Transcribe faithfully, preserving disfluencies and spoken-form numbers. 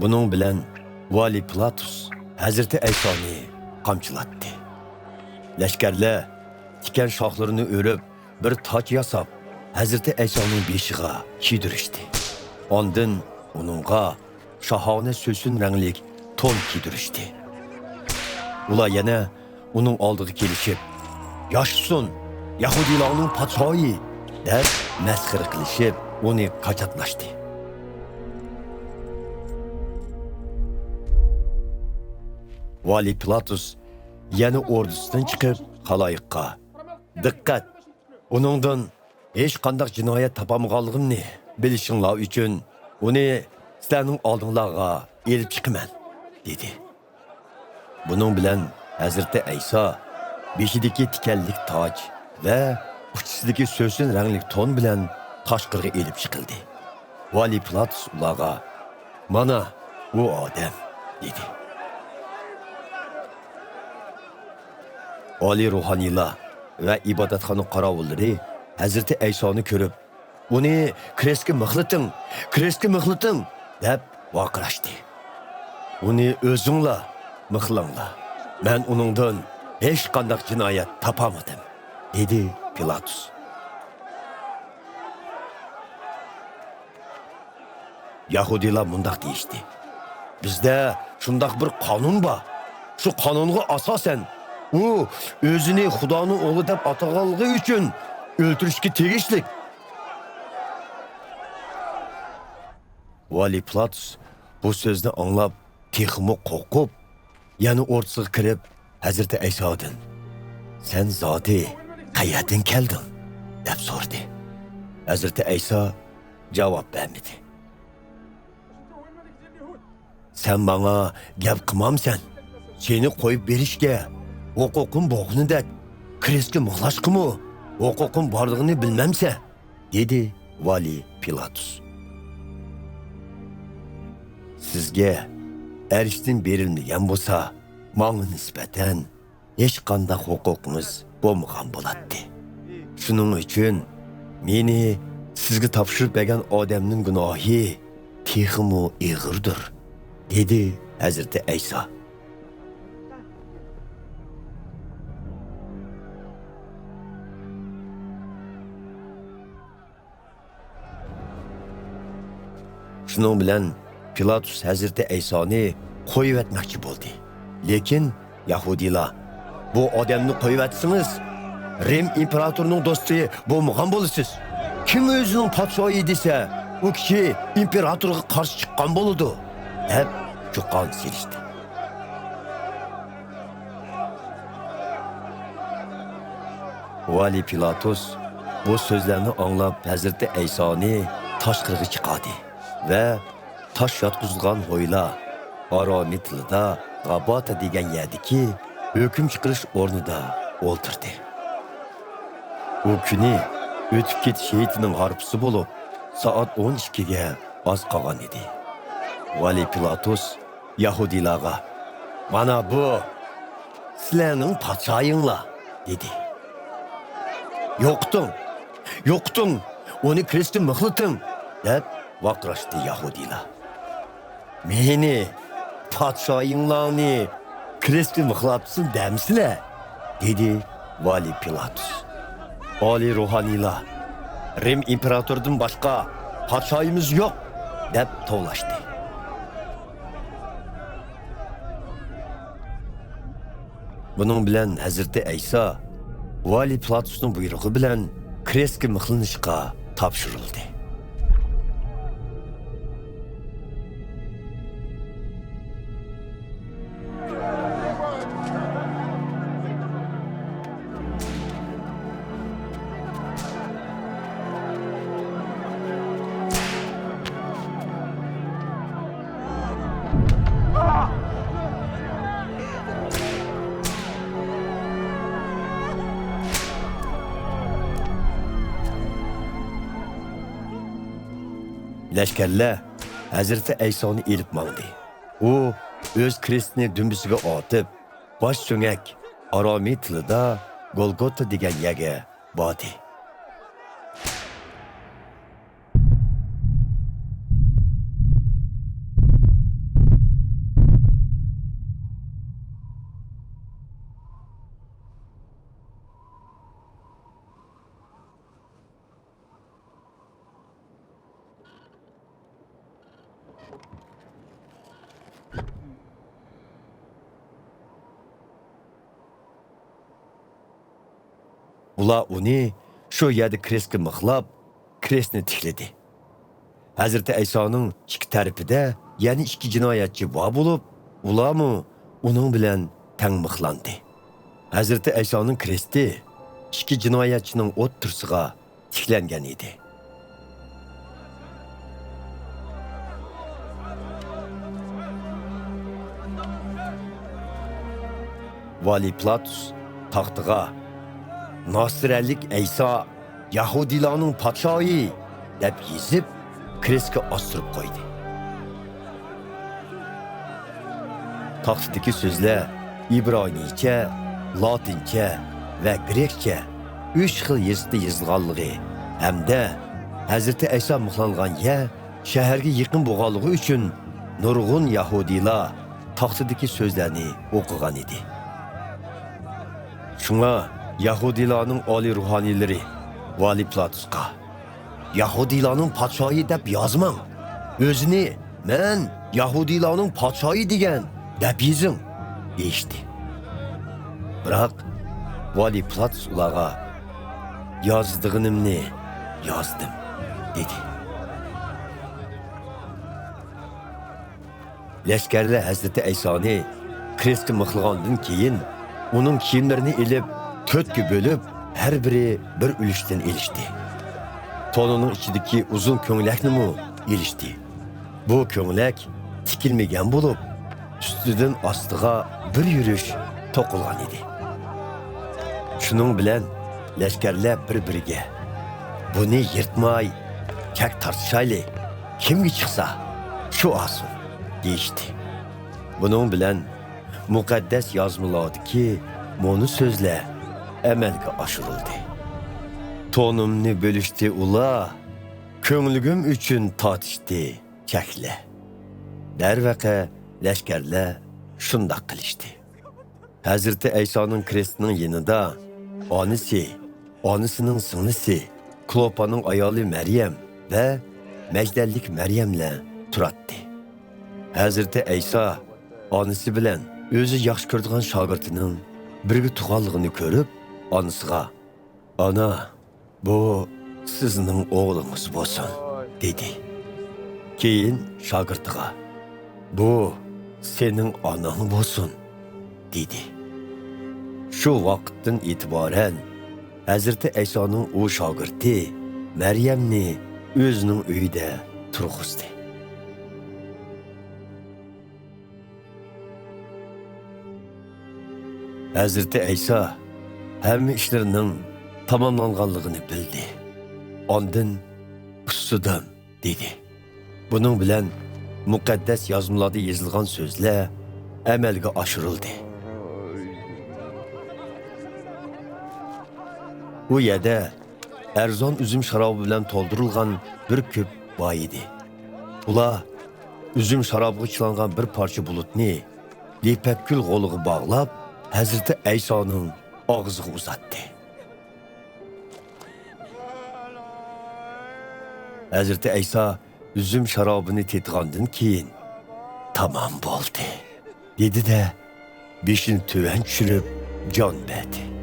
بۇنىڭ بىلەن ۋالىي پىلاتۇس ھەزرىتى ئەيسانى قامچىلاتتى. لەشكەرلەر تىكەن شاخلىرىنى ئۆرۈپ، بىر تاج ياساپ، ھەزرىتى ئەيسانىڭ بېشىغا كىيدۈرۈشتى. ئاندىن ئۇنىڭغا شاھانە سۆسۈن رەڭلىك تون كىيدۈرۈشتى. ئۇلار يەنە ئۇنىڭ ئالدىغا كېلىشىپ، «ياشىسۇن، يەھۇدىيلارنىڭ پادىشاھى!» دەپ مەسخىرە قىلىشىپ، ئۇنى كاچاتلاشتى. ۋالىي پىلاتۇس يەنە ئوردىسىدىن چىقىپ، خالايىققا، «دىققەت! ئۇنىڭدىن ھېچقانداق جىنايەت تاپالمىغانلىقىمنى بىلىشىڭلار ئۈچۈن ئۇنى سىلەرنىڭ ئالدىڭلارغا ئېلىپ چىقىمەن» دېدى. بۇنىڭ بىلەن ھەزرىتى ئەيسا بېشىدىكى تىكەنلىك تاج ۋە ئۇچىسىدىكى سۆسۈن رەڭلىك تون بىلەن تاشقىرىغا ئېلىپ چىقىلدى. ۋالىي پىلاتۇس ئۇلارغا، «مانا، بۇ ئادەم» دېدى. ئالىي روھانىيلار ۋە ئىبادەتخانا قاراۋۇللىرى ھەزرىتى ئەيسانى كۆرۈپ، «ئۇنى كرېستكە مىخلىتىڭ، كرېستكە مىخلىتىڭ!» دەپ ۋارقىراشتى. «ئۇنى ئۆزۈڭلار مىخلاڭلار، مەن ئۇنىڭدىن ھېچقانداق جىنايەت تاپالمىدىم» دېدى پىلاتۇس. يەھۇدىيلار مۇنداق دېيىشتى، «بىزدە شۇنداق بىر قانۇن بار. شۇ قانۇنغا ئاساسەن، ئۇ ئۆزىنى خۇدانىڭ ئوغلى دەپ ئاتىغانلىقى ئۈچۈن ئۆلتۈرۈشكە تېگىشلىك.» ۋالىي پىلاتۇس بۇ سۆزنى ئاڭلاپ، تېخىمۇ قورقۇپ، يەنە ئوردىسىغا كىرىپ، ھەزرىتى ئەيسادىن، «سەن زادى قەيەردىن كەلدىڭ؟» دەپ سورىدى. ھەزرىتى ئەيسا جاۋاب بەرمىدى. «سەن ماڭا گەپ قىلمامسەن؟ سېنى قويۇپ بېرىشكە ھوقۇقۇم بولغىنىدەك، كرېستكە مىخلاشقىمۇ ھوقۇقۇم بارلىقىنى بىلمەمسەن؟» دېدى ۋالىي پىلاتۇس. «سىزگە ئەرشتىن بېرىلمىگەن بولسا، ماڭا نىسبەتەن ھېچقانداق ھوقۇقىڭىز بولمىغان بولاتتى. شۇنىڭ ئۈچۈن مېنى سىزگە تاپشۇرۇپ بەرگەن ئادەمنىڭ گۇناھى تېخىمۇ ئېغىردۇر»، دېدى ھەزرىتى ئەيسا. شۇنىڭ بىلەن پىلاتۇس ھەزرىتى ئەيسانى قويۇۋەتمەكچى بولدى. لېكىن يەھۇدىيلار، «بۇ ئادەمنى قويۇۋەتسىڭىز، رىم ئىمپېراتورىنىڭ دوستى بولمىغان بولىسىز. كىم ئۆزىنىڭ پادىشاھى دېسە، ئۇ كىشى ئىمپېراتورغا قارشى چىققان بولىدۇ» دەپ جۇقان سېلىشتى. ۋالىي پىلاتۇس بۇ سۆزلەرنى ئاڭلاپ، ھەزرىتى ئەيسانى تاشقىرىغا چىقاردى ۋە تاش ياتقۇزۇلغان ھويلا، ئارامىي تىلىدا غاباتا دېگەن يەردىكى ھۆكۈم چىقىرىش ئورنىدا ئولتۇردى. ئۇ كۈنى ئۆتۈپ كېتىش ھېيتىنىڭ ھارپىسى بولۇپ، سائەت ئون ئىككىگە ئاز قالغان ئىدى. ۋالىي پىلاتۇس يەھۇدىيلارغا، «مانا بۇ سىلەرنىڭ پادىشاھىڭلار» دېدى. «يوقىتىڭ! يوقىتىڭ! ئۇنى كرېستكە مىخلىتىڭ!» دەپ ۋارقىراشتى يەھۇدىيلار. «مېنى، پادىشاھىڭلارنى كرېستكە مىخلاپ تۇرسۇن دەمسىلە؟» دېدى ۋالىي پىلاتۇس. ئالىي روھانىيلار، «رىم ئىمپېراتورىدىن باشقا پادىشاھىمىز يوق!» دەپ توۋلاشتى. بۇنىڭ بىلەن ھەزرىتى ئەيسا ۋالىي پىلاتۇسنىڭ بۇيرۇقى بىلەن كرېستكە مىخلىنىشقا تاپشۇرۇلدى. لەشكەرلەر ھەزرىتى ئەيسانى ئېلىپ ماڭدى. ئۇ ئۆز كرېستىنى دۈمبىسىگە ئاتىپ، باش سۆڭەك، ئارامىي تىلىدا گولگوتا دېگەن يەرگە باردى. ئۇلار ئۇنى شۇ يەردە كرېستكە مىخلاپ، كرېستنى تىكلىدى. ھەزرىتى ئەيسانىڭ ئىككى تەرىپىدە يەنە ئىككى جىنايەتچى بار بولۇپ، ئۇلارمۇ ئۇنىڭ بىلەن تەڭ مىخلاندى. ھەزرىتى ئەيسانىڭ كرېستى ئىككى جىنايەتچىنىڭ ئوتتۇرىسىغا تىكلەنگەن ئىدى. ۋالىي پىلاتۇس تاختىغا «ناسىرەلىك ئەيسا، يەھۇدىيلارنىڭ پادىشاھى» دەپ يېزىپ، كرېستكە ئاستۇرۇپ قويدى. تاختىدىكى سۆزلەر ئىبرانىيچە، لاتىنچە ۋە گرېكچە ئۈچ خىل يېزىقتا يېزىلغانلىقى ھەمدە ھەزرىتى ئەيسا مىخلانغان يەر شەھەرگە يېقىن بولغانلىقى ئۈچۈن، نۇرغۇن يەھۇدىيلار تاختىدىكى سۆزلەرنى ئوقۇغان ئىدى. شۇڭا يەھۇدىيلارنىڭ ئالىي روھانىيلىرى ۋالىي پىلاتۇسقا، «يەھۇدىيلارنىڭ پادىشاھى دەپ يازماڭ، ئۆزىنى، مەن يەھۇدىيلارنىڭ پادىشاھى دېگەن دەپ يېزىڭ» دېيىشتى. بىراق ۋالىي پىلاتۇس ئۇلارغا، «يازىدىغىنىمنى يازدىم» دېدى. لەشكەرلەر ھەزرىتى ئەيسانى كرېستكە مىخلىغاندىن كېيىن، ئۇنىڭ كىيىملىرىنى ئېلىپ، تۆتكە بۆلۈپ، ھەر بىرى بىر ئۈلۈشتىن ئېلىشتى. تونىنىڭ ئىچىدىكى ئۇزۇن كۆڭلەكنىمۇ ئېلىشتى. بۇ كۆڭلەك تىكىلمىگەن بولۇپ، ئۈستىدىن ئاستىغا بىر يۈرۈش توقۇلغان ئىدى. شۇنىڭ بىلەن لەشكەرلەر بىر-بىرىگە، «بۇنى يىرتماي، چەك تارتىشايلى، كىمگە چىقسا، شۇ ئالسۇن» دېيىشتى. بۇنىڭ بىلەن مۇقەددەس يازمىلاردىكى مۇنۇ سۆزلەر ئەمەلگە ئاشۇرۇلدى: «تونۇمنى بۆلۈشتى ئۇلار، كۆڭلىكىم ئۈچۈن تارتىشتى چەكلەر.» دەرۋەقە، لەشكەرلەر شۇنداق قىلىشتى. ھەزرىتى ئەيسانىڭ كرېستىنىڭ يېنىدا ئانىسى، ئانىسىنىڭ سىڭلىسى، كلوپانىڭ ئايالى مەريەم ۋە مەجدەللىك مەريەملەر تۇراتتى. ھەزرىتى ئەيسا ئانىسى بىلەن ئۆزى ياخشى كۆرىدىغان شاگىرتىنىڭ بىرگە تۇغانلىقىنى كۆرۈپ، ئانىسىغا، «ئانا، بۇ سىزنىڭ ئوغلىڭىز بولسۇن» دېدى. كېيىن شاگىرتىغا، «بۇ سېنىڭ ئاناڭ بولسۇن» دېدى. شۇ ۋاقىتتىن ئېتىبارەن ھەزرىتى ئەيسانىڭ ئۇ شاگىرتى مەريەمنى ئۆزىنىڭ ئۆيىدە تۇرغۇزدى. ھەزرىتى ئەيسا ھەممە ئىشلىرىنىڭ تاماملانغانلىقىنى بىلدى. ئاندىن، «قۇتسىدىم» دېدى. بۇنىڭ بىلەن مۇقەددەس يازمىلاردا يېزىلغان سۆزلەر ئەمەلگە ئاشۇرۇلدى. ئۇ يەردە ئەرزان ئۈزۈم شارابى بىلەن تولدۇرۇلغان بىر كۆپ بار ئىدى. ئۇلار ئۈزۈم شارابىغا چىلانغان بىر پارچە بۇلۇتنى يىپەك گۈل غولىغا باغلاپ، ھەزرىتى ئەيسانىڭ ئاغزىغا ئۇزاتتى. ھەزرىتى ئەيسا ئۈزۈم شارابىنى تېتىغاندىن كېيىن، «تامام بولدى» دېدى-دە، بېشىنى تۆۋەن چۈشۈرۈپ جان بەردى.